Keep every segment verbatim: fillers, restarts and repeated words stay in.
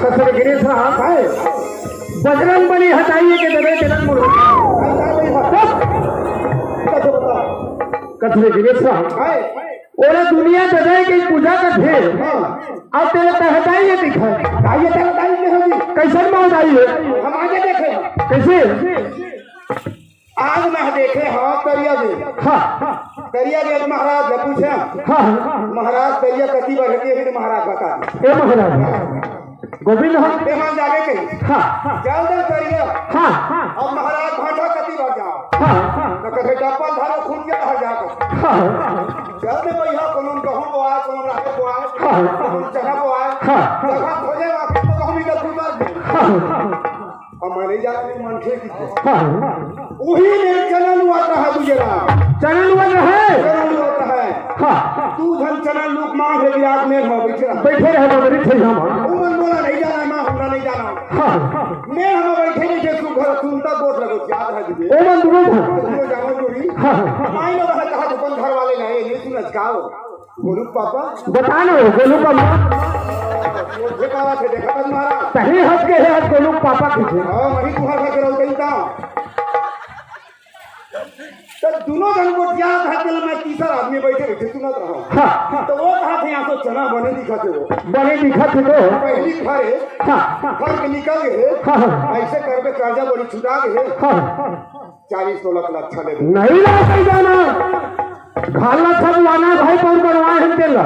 कसम गिरीश राम है। बजरंग बली हटाइए के दबे तेरन मुर्गा। कसम गिरीश राम है। ओला दुनिया ददय के पूजा करथे। हाँ। अउ तेला तहदाई ये दिखा। दाई ये तेला दाई के होगी। कैसन माँ दाई है? हम आगे देखे। कैसे? आज मैं देखे हाँ दरिया में। हाँ। दरिया में महाराज ने पूछे। हाँ। महाराज दरिया कति बार हटे है महाराज बता दे। ए महाराज। गोविंद हम। ए हाँ जागे कहीं। हाँ। चल दे दरिया। हाँ। अब महाराज भाटा कति बार जाओ। हाँ। तो कहे डब्बल धारो खून के हर जाओ। हाँ। चल दे भैया, कोनो गहूं बोआय, कोनो राहर बोआय, हाँ। कोनो चना बोआय। हाँ। जगह खोजे वापस तो कहूं भी दखल कर दे। हाँ। और मैं नहीं जाना नहीं मन ठीक है। हाँ। वही में चना लुआत रहा गुजरा। चना लुआत रहे? चना लुआत रहे। हाँ। तू धन चना लूक मां है विराट में हो बैठे रहा। बैठे रहे तो मेरी थे हम। वो मन बोला नहीं जाना, मां हमरा नहीं जाना। हाँ। मैं हम बैठे नहीं थे, तू घर सुनता गोट लगो, याद है तुझे? ओ मन दूर था। तू जाओ जोड़ी। हाँ। माई लोग है कहा दुकान घर वाले नहीं, ये सुन जाओ। गोलू पापा? बता ना, गोलू पापा। मुझे कहा थे, देखा था तुम्हारा? सही हंस के है, आज गोलू पापा की थे। हाँ, वही तुम्हारा घर रहो गई था। तो दोनों जन को क्या था कि मैं तीसरा आदमी बैठे बैठे सुनत रहा। हाँ। तो वो कहा थे, यहाँ तो चना बने दिखा थे वो। बने दिखा थे तो? पहली फरे, हाँ। फर के निकल गए। हाँ। ऐसे करके कर्जा बड़ी छुटा गए। हाँ। चालीस तोला के लच्छा ले दे। नहीं ला कहीं जाना। घाला सब लाना भाई, कौन बनवाए हम तेला।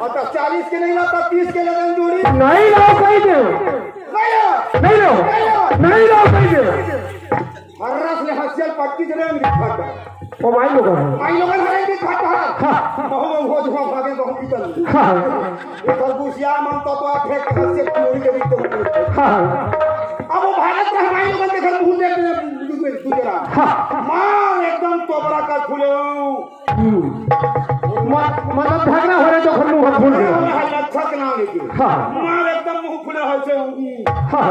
और तब चालीस के नहीं ला, तब तीस के ले दें जोड़ी। नहीं ला कहीं दे। नहीं ला। नहीं ला। नहीं ला। नहीं ला कहीं दे। हर रस ले हंसियल पक्की जने हम दिखा था। ओ भाई लोग हैं। भाई लोग हैं, हमारे दिखा था। हाँ। बहु बहु हो जुआ भागे बहु पीतल। हाँ। ये खरगोशिया मन तो, तो आप फेंक के हंसे पूरी के बीच में। हाँ। अब वो भारत में हमारे लोगों के घर मुंह देख रहे हैं, दूसरे, दूसरे राम। हाँ। मार एकदम तोबरा कर फूले हो। हम्म। म-, मतलब झगड़ा हो रहे तो घर मुंह फूल गया। हाँ, हाँ, अच्छा के नाम लेके। हाँ। मार एकदम मुंह फूले हो से। हाँ।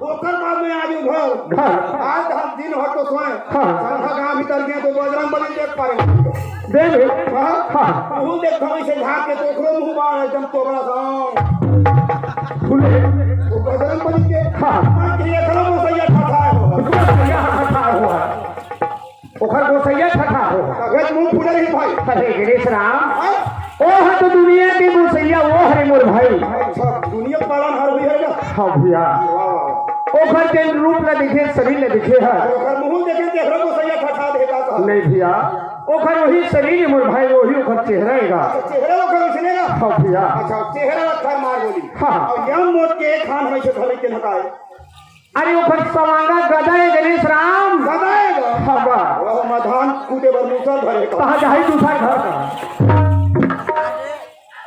ओकर बाद में आज उधर। हाँ। आज हम दिन भर तो सोए। हाँ। संध्या गांव भीतर गए तो बजरंग बली देख पारे। देख। हाँ? हाँ। मुंह देख, भैंस से झांक के तो ओकरो मुंह बाहर एकदम तोबरा सा। फूले। वो बजरंग बली के हाँ। मार के एकरो मुसैया ठठाए हो। गोसैया ठठाए हो। ओकर गोसैया ठठाए हो। तबे मुंह फूले रही भाई। अरे गिरीश राम। हाँ? ओ ह तो दुनिया के गोसैया, ओ हरे मोर भाई। अच्छा, दुनिया पालन हर हुई है ना? हाँ भैया। वाह, वाह। ओकर के रूप ला देखे, शरीर ला देखे है। ओकर मुंह देखे, एकरो गोसैया ठठा देता था। नहीं भैया। ओकर वही शरीर है मोर भाई, वही ओकर चेहरा है गा। अच्छा, चेहरा ओकर वैसने ना? हाँ भैया। अच्छा, चेहरा ला खर मार बोली। हाँ। और यम मौत के एक हाथ में से धरे के नकाए। अरे ओखर सवांगा गदा हे गणेश राम। गदा हे गा? हाँ बा। ओह मा धान कूटे बर मूसर धरे का। कहाँ जाही दूसर घर का?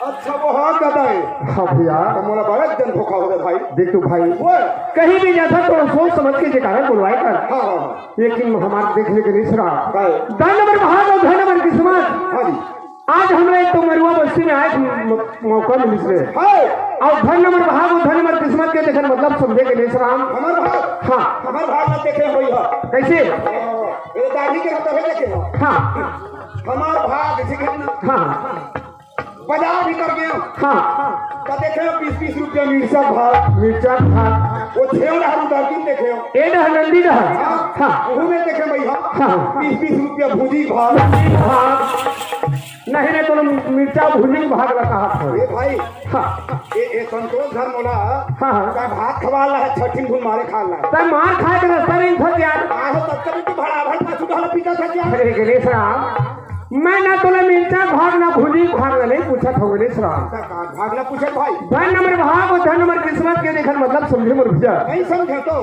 अच्छा, वो हा गदा हे। हाँ भैया। त मोला बड़ा जन धोखा हो गे भाई। देख तो भाई, वो कहीं भी जाथस तो सोच समझ के जयकारा बोलवाए कर। हाँ, हाँ, हाँ। लेकिन हमार देख ले गणेश राम। काय? धन हमर भाग अउ धन हमर किस्मत। हाँ जी। आज हमला एक तो मरुआ बस्ती में आए म-, मौका मिलिस हे। हाँ। अउ धन हमर भाग अउ धन हमर किस्मत के देखन मतलब समझे गणेश राम। हमर भाग? हाँ। हमर भाग ला देखे होही हा। कैसे? ये दाढ़ी के तभे देखे हा। हाँ। हमर भाग, ठीक हे ना? हाँ। बाजार भीतर गेंव। हाँ। त देखेंव बीस बीस रुपया मिर्चा भाव। मिर्चा भाव। वो छेव डहर उधर तुम देखेंव। ए डहर नंदी डहर। हाँ। हाँ। ओहू में देखेंव भैया। हाँ। बीस बीस रुपया भुजी भाव। हाँ। नहीं रे, कोनो मिर्चा भुजी भाग ला कहा था। ए भाई। हाँ। ए, ए संतोष घर मोला। हाँ, हाँ। का भात खवा ला है, छठी धुन मारे खा ला है। तब मार खाए के रास्ता नहीं था यार। आहो, तब तक तो भड़ा भड़ पाछू ढाला पीता था क्या? अरे गणेश राम, मैं ना तोला मिर्चा भाग ना भुजी भाग ला नहीं पूछत हूँ गणेश राम। का, का भाग ना पूछत भाई? धन हमर भाग अउ धन हमर किस्मत के देखन मतलब समझे मोर भैया। नहीं समझे तो?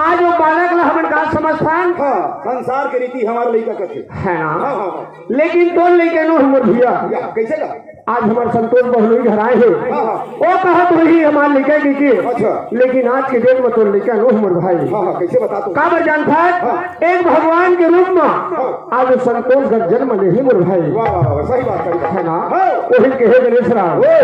आज वो बालक ला हमन का समझथन? हाँ, संसार के रीति हमर लइका कथे। है ना? हाँ, हाँ, हाँ। लेकिन तोर लइका नो हमर भैया। या, कैसे का? आज हमर संतोष बहनोई घर आए हे। हाँ, हाँ। वो कहत होही हमर लइका के, के। अच्छा। लेकिन आज के डेट में तोर लइका नो हमर भाई। हाँ, हाँ, कैसे बता तू? काबर जानथस? हाँ। एक भगवान के रूप में हाँ। आज संतोष घर जन्म ले हे मोर भाई। वाह, वाह, वाह, सही बात, सही बात। है ना? हाँ। ओही कहे गणेश राम। ओए।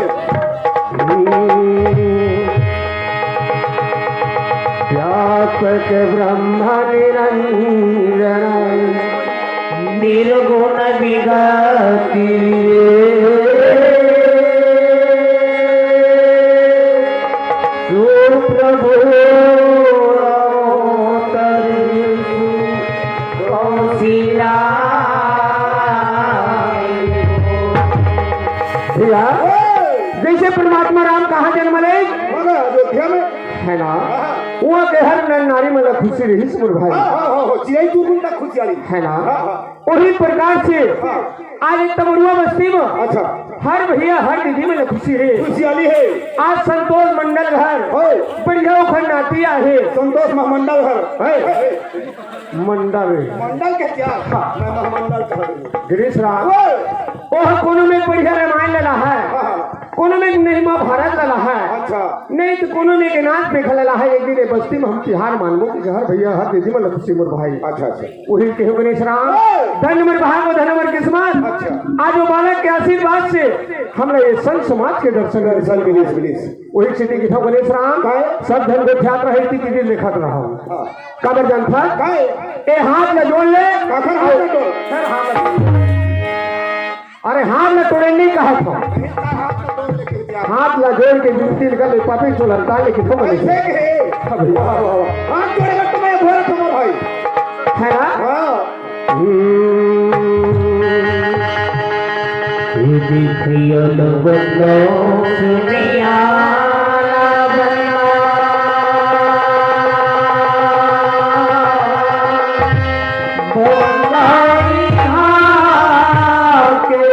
व्यापक ब्रह्म निरंजन निर्गुण विगति। सुप्रभु अवतरिसु कौशिला। भैया, जैसे परमात्मा राम कहाँ जन्म ले? बोला, अयोध्या में। है ना? हाँ। वो के हर नर नारी मन ला खुशी रहिस मोर भाई। हाँ, हाँ, हाँ, हाँ, चिरई चुरमुन तक खुशियाली। है ना? हाँ, हाँ। वही प्रकार से हाँ। आज एक तमरुआ बस्ती में अच्छा। हर भैया हर दीदी मन ला खुशी हे। खुशियाली हे। आज संतोष मंडल घर हो। बढ़िया ओखर नाती आहे। संतोष महामंडल घर। है। मंडल। मंडल के क्या? हाँ। मैं महामंडल कह रही हूँ। गिरीश राम। ओए। ओह कोनो में बढ़िया रामायण लला है। हाँ, हाँ। कोनो में नहीं महाभारत लला है। अच्छा। नहीं तो कोनो में के नाच देख लला है। एक दिन ये बस्ती में हम तिहार मानबो कि हर भैया हर दीदी मन ला खुशी मोर भाई। अच्छा, अच्छा। वही कहो गणेश राम। ओए। धन हमर भाग अउ धन हमर किस्मत। अच्छा। आज वो बालक के आशीर्वाद से हमला ये संत समाज के दर्शन दर्शन मिलिस, मिलिस। वही स्थिति की था गणेश राम। काय? सब धन को ख्यात रहे थी कि लेखा रहा। हाँ। काबर जानथस? काय? ए हाथ ला जोड़ ले। काकर हाथ ला जोड़? सर, हाथ ला जोड़। अरे हाथ ला तोड़े नहीं कहा था। हाथ ला जोड़ के विनती कर ले, पापी चुलरता लेकिन तो मने। ऐसे के? अबे। वाह, वाह, वाह। हाथ जोड़ेगा तो मैं भोर तुम्हारा भाई। है ना? हाँ। हम्म। ये देखियो लोगों को सुनिया ना बना। बंगाई के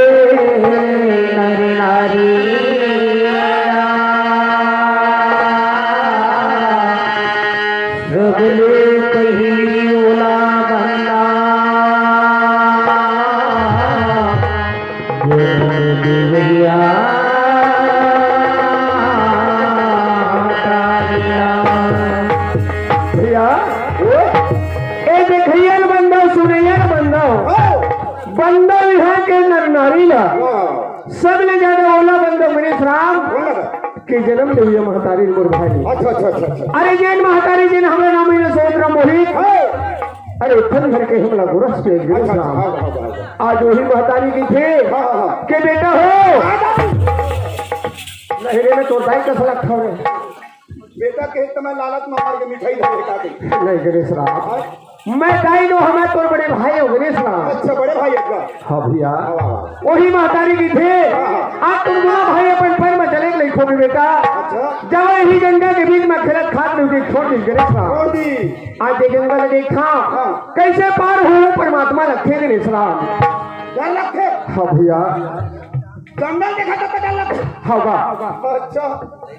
नर नारी सबले पहिली ओला बंदा। जय देवैया। भैया, ए देखैया ल बंदो, सुनैया ल बंदो, बंदो यहाँ के नर नारी ला। हाँ। सबले ज्यादा ओला बंदो गणेश राम ओला बंदो। के जन्म ले हुए महतारी मोर भाई। अच्छा, अच्छा, अच्छा, अच्छा। अरे जेन महतारी जेन हमरे नाम में सोच रहा मोहित। हाँ। अरे फल भर के हमला गुरस पे गणेश अच्छा, अच्छा, राम। हाँ, हाँ, हाँ, हाँ। आज वही महतारी की थे हाँ, हाँ, हाँ। के बेटा हो। हाँ, हाँ। नहीं रे, मैं तो दाई का सलाह खा रहे। बेटा के तो मैं लालच में मार के मिठाई धरे का दे। नहीं गणेश राम। हाँ। मैं दाई नो हमार तोर बड़े भाई हो गणेश राम। अच्छा, बड़े भाई आपका। हाँ भैया। वाह, वाह, वाह। वही महतारी की थे। हाँ, हाँ। आज तुम दोनों भाई अपन पर में चले गए खो बेटा। अच्छा। जाओ यही गंगा के बीच में खेलत खात रहोगे, छोड़ दी गणेश राम। छोड़ दी। आज ये गंगा ने देखा। हाँ। कैसे पार हो परमात्मा रखे गणेश राम। क्या रखे? हाँ भैया। जंगल देखा था, पता लग। हवा। अच्छा,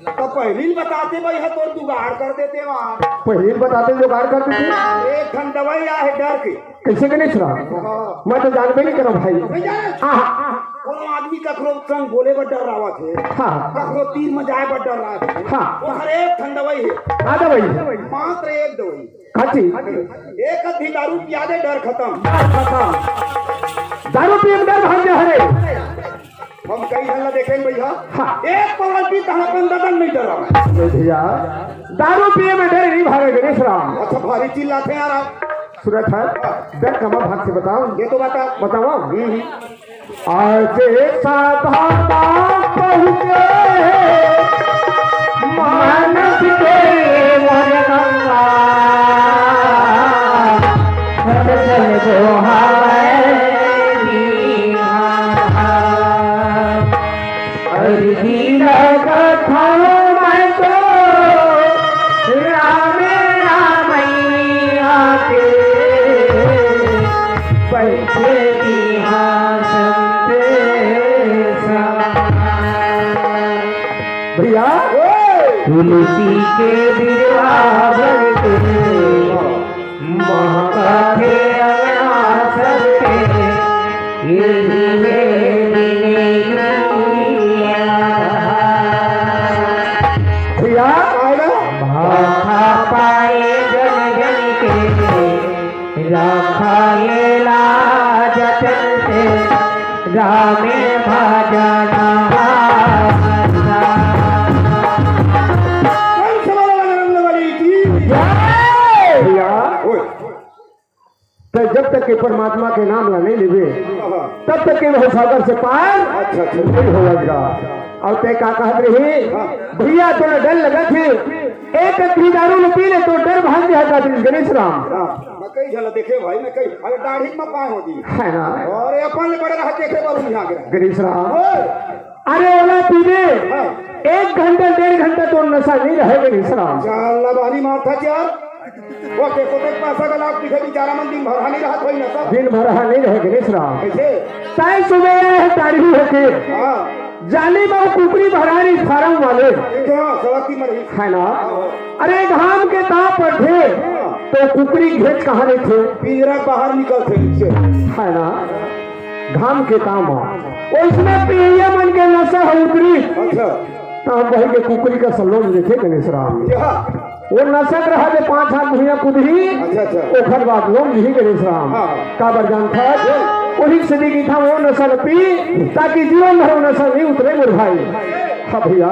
तो पहली बताते भाई, है तो जुगाड़ कर देते वहाँ। पहली बताते जुगाड़ कर देते। एक ठन दवाई आहे डर के। कैसे के नहीं सुना? हाँ। मैं तो जानबे नहीं करो भाई। नहीं जाने? हाँ, हाँ। कोनो आदमी ककरो संग बोले बर डर रहा थे। हाँ। ककरो तीर में जाए बर डर रहा थे। हाँ। वो हर एक ठन दवाई है। का दवाई? मात्र एक दवाई। काची? एक अद्धी दारू पिया दे, डर खत्म। दारू पिए में डर भाग जा हरे। हम कई झन ला देखेन भैया। हाँ। एक पवन पी तहाँ अपन ददन नहीं डरा। नहीं भैया, दारू पिए में डर नहीं भागे गणेश राम। अच्छा, भारी चिल्लाते यार आप। सुनत है, डर कमा भाग से बताओ। ये तो बता। बताओ। हम्म, हम्म। आज सभा पहुँचे मानस के मोर गंगा, सब जल दोहाय दीना। अरजी लगत हूँ मैं तो राम रामैया के, बैठे सिंहासन पे समान। भैया, तुलसी के बिरहा बन के महकथे अंगना सबके, यही है दुनिया। भैया, आएगा? भाखा पाए जन जन के, राखा ये लाज जन के, रामे भजन। कंस वाला बजरंग बली की जय। भैया, ओए। तो जब तक के परमात्मा के नाम ला नहीं लेबे, हाँ। तब तक के भवसागर से पार अच्छा, अच्छा। नहीं होगा। और तय का कहत रही, हाँ। भैया तोला डर लगत हे, एक अद्धी दारू ल पी ले तो डर भाग जाए का गणेश राम। हाँ, मैं कई झन ला देखे भाई, मैं कई, अरे दाढ़ी में पाए हो दी। है ना? और ये अपन ले बड़े रहा देखे बाबू यहाँ के। गणेश राम। ओए। अरे ओला पीबे, हाँ। एक घंटा, डेढ़ घंटा तो नशा नहीं रहे गणेश राम। चाल ला बहनी मारता क्या? वो देखो देख पासा का लाभ पीछे बेचारा मन दिन भर हा नहीं रहा कोई नशा। दिन भर हा नहीं रहे गणेश राम। कैसे? ताई सुबह आए है तारी होके। हाँ। जाली में वो कुकरी भरारी फार्म वाले। देखे हाँ, सड़क की मरी। है ना? हाँ। अरे घाम के ताप पड़थे, हाँ। तो कुकरी घेच कहाँ रहिथे? पिंजरा बाहर निकलथे नीचे। है ना? घाम के ताप। ओइसने पियइया मन के नशा ह उतरी। अच्छा। तो हम वही के कुकरी का सलोम देखे गणेश राम। या। वो नशा रहा जे पाँच हाथ भुइयां कूदही, अच्छा, अच्छा। ओखर बाद लोम लिही गणेश राम। हाँ। काबर जानथस? बोल। ओही से दी कि था वो नशा ल पी, ताकि जीवन भर वो नशा नहीं उतरे मोर भाई। हाँ भैया,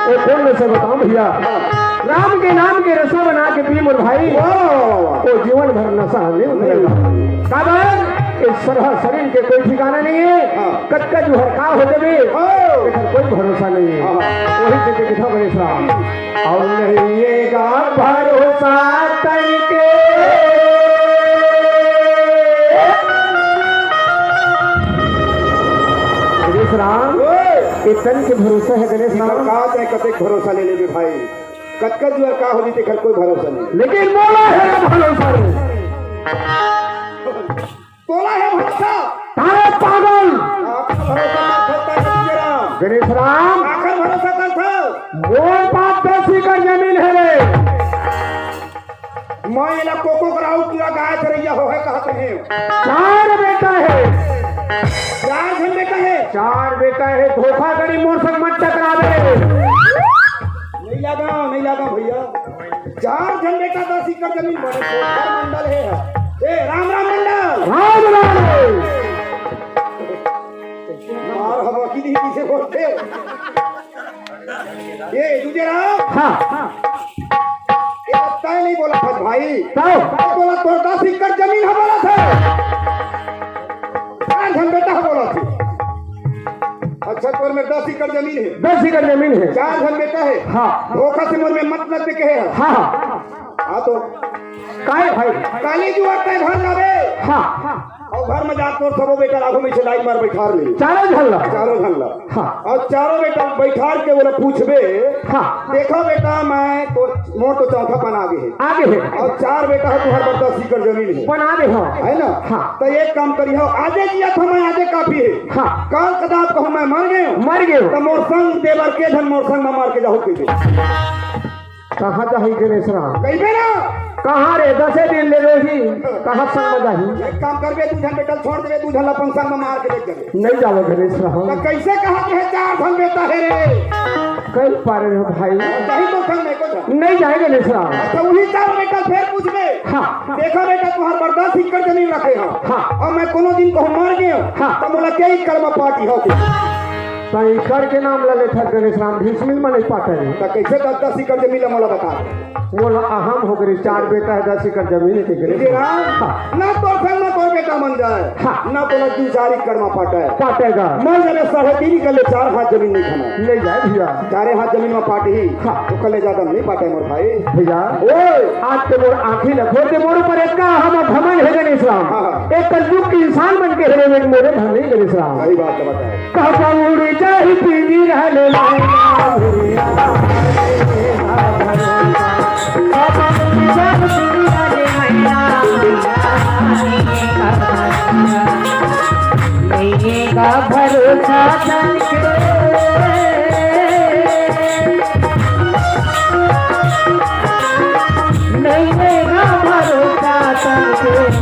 वो कौन नशा बताऊं भैया? हाँ। राम के नाम के नशा बना के पी मोर भाई। वाह, वाह, वाह, वाह। वो जीवन भर नशा नहीं उतरेगा। नहीं। काबर? इस सरह शरीर के कोई ठिकाना नहीं है। हाँ। कतका जुहर का हो जाबे, हाँ। एकर कोई भरोसा नहीं है। हाँ। वही से देखा गणेश राम। और नहीं ये का भरोसा तन के। गणेश राम, ओए। ये तन के भरोसा है गणेश राम। का तय कतेक भरोसा ले लेबे भाई। कतका जुहर का हो जी, तेकर कोई भरोसा नहीं। लेकिन मोला है भरोसा नहीं। तोला है भरोसा? तारे पागल। आपका भरोसा करता है गणेश राम। गणेश राम। आखिर भरोसा करता। मोर पास दस एकड़ जमीन है रे। मैं एला कोको कराऊ पूरा गाय चरैया हो है कहत रहे। चार बेटा है। चार झन बेटा है। चार बेटा है, धोखाधड़ी मोर संग मत टकरावे। नहीं लगा, नहीं लगा भैया। चार झन बेटा दस एकड़ जमीन बने, कोठार मंडल है। ए, राम राम मंडल। राम राम। मार हवा की नहीं किसे बोलते। ये दूजे राम। हाँ, हाँ। ये तय नहीं बोला था भाई। तो? तय बोला तो दस एकड़ जमीन है बोला था। चार झन बेटा है बोला था। अच्छा, तोर में दस एकड़ जमीन है। दस एकड़ जमीन है। चार झन बेटा है। हाँ। धोखा से मोर में मत लग के कहे है। हाँ, हाँ। हाँ तो। काय भाई? काली जुआ तय भर लावे। हाँ। अउ घर में जाके तोर सबो बेटा ला आगू में से लाइन मार बइठार ले। चारों झन ला? चारों झन ला। हाँ। अउ चारों बेटा बइठार के ओला पूछबे, हाँ। देखो बेटा, मैं तो, मोर तो चौथा पन आगे हे। आगे हे। अउ चार बेटा हे, तुंहर बर दस एकड़ जमीन हे। पन आगे हो। हे ना? हाँ। त एक काम करिहो, आजे जियत हों मैं, आजे काफी हे। हाँ। काल कदाप कहूँ मैं मर गेंव। मर गेंव। त मोर संग दे बर के झन मोर संग में मार के जाहू कहिबे। कहाँ जाही गणेश राम? कहिबे ना। कहाँ रे, दसे दिन ले रोही, कहाँ संग में जाही? एक काम करबे, दू झन बेटा ल छोड़ देबे, दू झन ला अपन संग में मार के ले जाबे। नइ जावय गणेश राम। त कइसे कहत हे चार झन बेटा हे रे? कहि पारे रे भाई। जाही तो संग में को झन। नइ जाय गणेश राम। अच्छा, उही चार बेटा ल फेर पूछबे। हाँ। देखो बेटा, तुंहर बर दस एकड़ जमीन रखे हों। हाँ। अउ मैं कोनो दिन कहूँ मर गेंव, हाँ। त मोला के एकड़ में पार्टी हो। त एकड़ के नाम ला लेथस गणेश राम, बीस मिल में नइ पाटय। त कइसे दस दस एकड़ जमीन ला मोला बता? मोला अहम हो गे, चार बेटा हे, दस एकड़ जमीन हे गणेश राम। हाँ। ना तोर संग में तोर बेटा मन जाय, हाँ। ना तोला दू चार एकड़ में पाटय। पाटय गा। मैं जब साढ़े तीन एकड़ ले चार हाथ जमीन नइ खना। नइ जाय भइया। चारे हाथ जमीन में पाटही, हाँ। त ओकर ले जादा नइ पाटय मोर भाई। भइया। ओए। आज तो मोर आँखी ल खोल दे, मोर ऊपर एतका अहम घमंड हे गणेश राम। हाँ, हाँ। एक कलयुग के इंसान बन के हेरे में मोरे धन नइ गणेश राम। सही बात हे, बताए। कब उड़ जाही पिंजरा ले मैना, कब उड़ जाही पिंजरा ले मैना, नइये गा भरोसा तन के, नइये गा भरोसा तन के।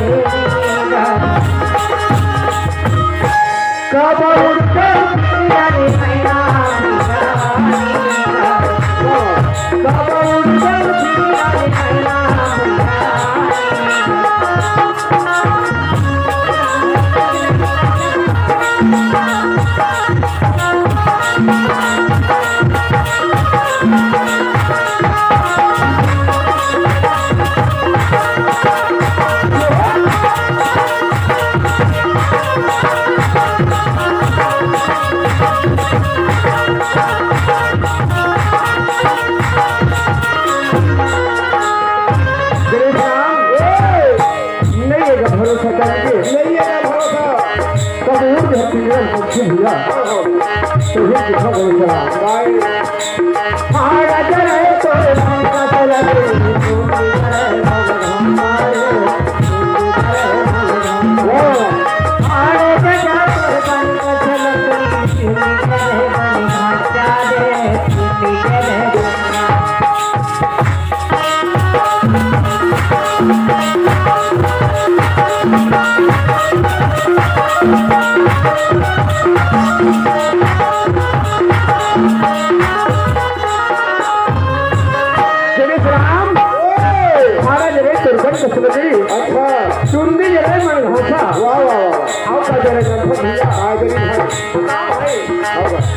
कब उड़ जाही पिंजरा ले मैना, कब उड़ जाही पिंजरा ले मैना। गणेश राम, ए, नइये गा भरोसा करके। नइये गा भरोसा। कब उड़ जाही पिंजरा ले पक्षी भइया। हाँ, हाँ। तो ही दिखा गणेश राम। गणेश राम, ओए! महाराज रे तुरबन कसमती। अच्छा। चुंदी रे मन घासा। वाह, वाह, वाह, वाह। आओ का जरा गणपत भइया। आ गई भाई। आओ भाई। आओ भाई।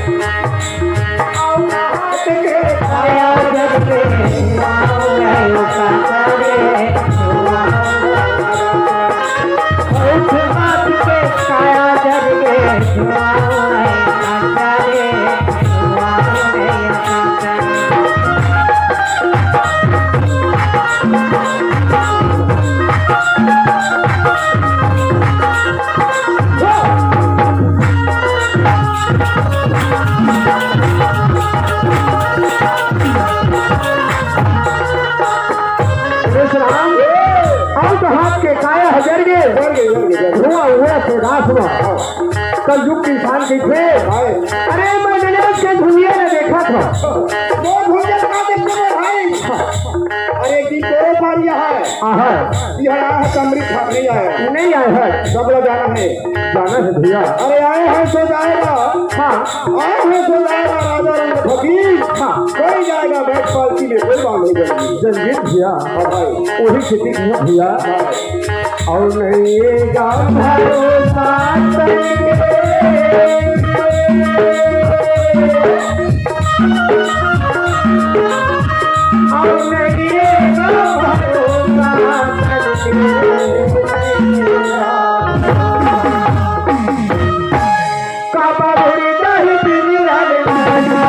आओ हाथ के काया जग के, आओ रे काका रे। गणेश राम, अउ तो हाथ के काया ह जर गे। जर गे, जर गे, जर गे। धुआं उड़त हे आकाश म। हाँ। कलयुग के इंसान कहिथे, हाय। अरे मैं गणेश के धुइयां ल देखत हंव। वो धुइयां का देखबे भाई? अरे एक दिन तोरो पारी हे। आहा। ये आय हे त अमृत खात नइ आय हे। नइ आय हे। सब ला जाना हे। जाना हे भइया। अरे आए हैं सो जाएगा। हाँ। आए हैं सो जाएगा राजा रंग फकीर। हाँ। कोई जाएगा बैठ पालकी में, कोई बात नहीं करेगी। जल्दी भइया। हाँ भाई। वही खेती किया भइया। हाँ। अउ नइये गा भरोसा तन के। अउ नइये गा भरोसा तन के। काबा उड़ जाही पिंजरा ले मैना।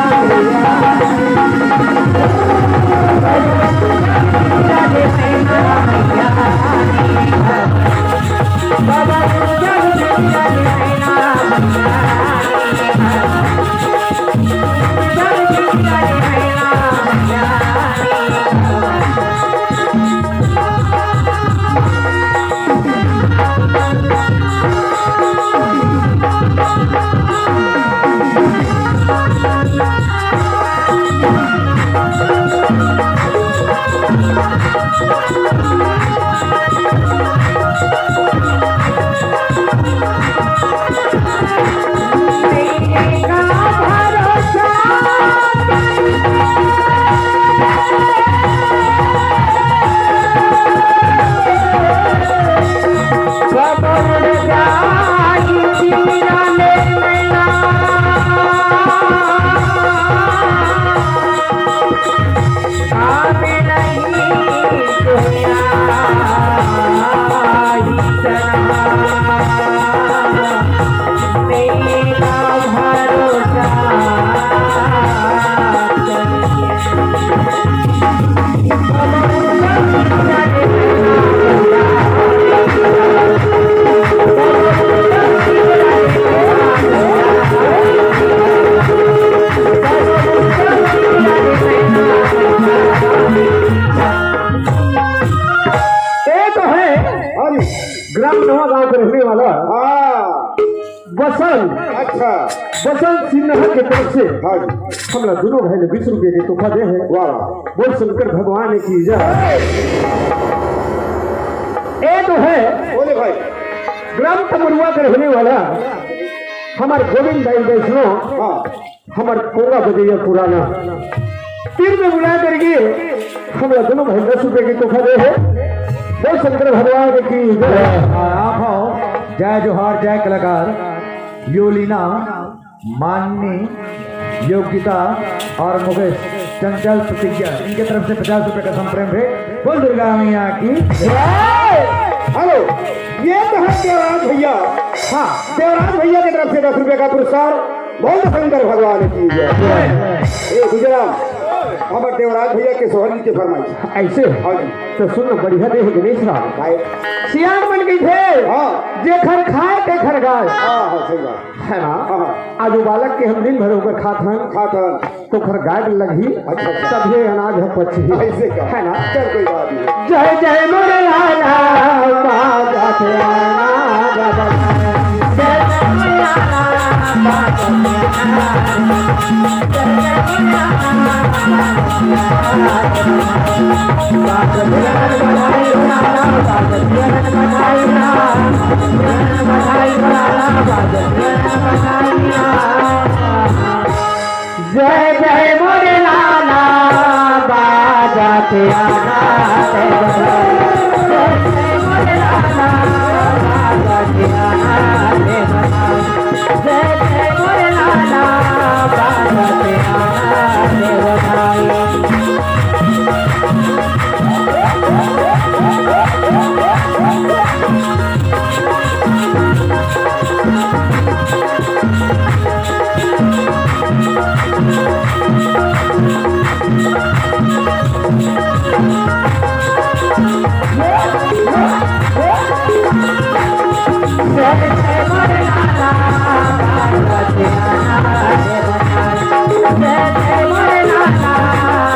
ये तो है। हाँ जी। ग्राम नवा गांव के रहने वाला हाँ। बसंत। अच्छा। बसंत सिन्हा के तरफ से हाँ जी। हमला दोनों भाई ने बीस रुपए के तोहफा दे है। वाह, वाह। बोल शंकर भगवान की जय। ये तो है बोले भाई। ग्राम तमरुआ के रहने वाला हमारे गोविंद भाई वैष्णव हाँ। हमर कोंगा बजैया पुराना तीर में बुला करके हमला दोनों भाई दस रुपए की तोहफा दे है। बोल शंकर भगवान की जय। आप हो, जय जोहार, जय कलाकार। योलिना, माननी, योगिता और मुकेश चंचल प्रतिज्ञा, इनके तरफ से पचास रुपए का संप्रेम है। बोल दुर्गा मैया की जय। हेलो, ये तो है देवराज भैया। हाँ। देवराज भैया की तरफ से दस रुपए का पुरस्कार। बोल शंकर भगवान की जय। ए गुजराम, हमारे देवराज भैया के सोहर के फरमाइश। ऐसे? हाँ जी। तो सुन, बढ़िया दे है गणेश राम। भाई। सियान मन कहिथे, हाँ। जेखर खाए तेखर गाय। हाँ, हाँ, सही बात। है ना? हाँ, हाँ। आज वो बालक के हम दिन भर ओकर खात हन। खात हन। तो ओकर गाय लगही, अच्छा, अच्छा। तभे अनाज ह पचही। ऐसे का? है ना? चल, कोई बात नहीं। जय जय मोरे लाला, बाबा के आना, बाबा। जय जय मोरे लाला, बाबा के आना। जय जय मोरे लाला, बाबा के आना। जय जय मोरे लाला, बाजा के आना। जय जय मोरे लाला, बाजा के आना। जय जय मोरे लाला,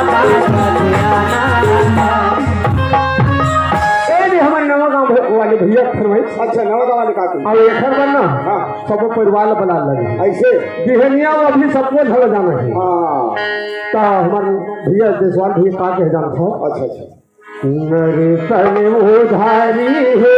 बाजा के आना। ए, ये हमर नवा गांव वाले भैया के फरमाइश। अच्छा, नवा गांव वाले का कही? अब एखर बर ना, हाँ। सबो परिवार ला बला लगे। ऐसे? बिहनिया वो अभी सबको झगड़ जाना है। हाँ। ता हमारे भैया जयसवाल भैया का कहे जाना था? अच्छा, अच्छा। नर तन उधारी हे,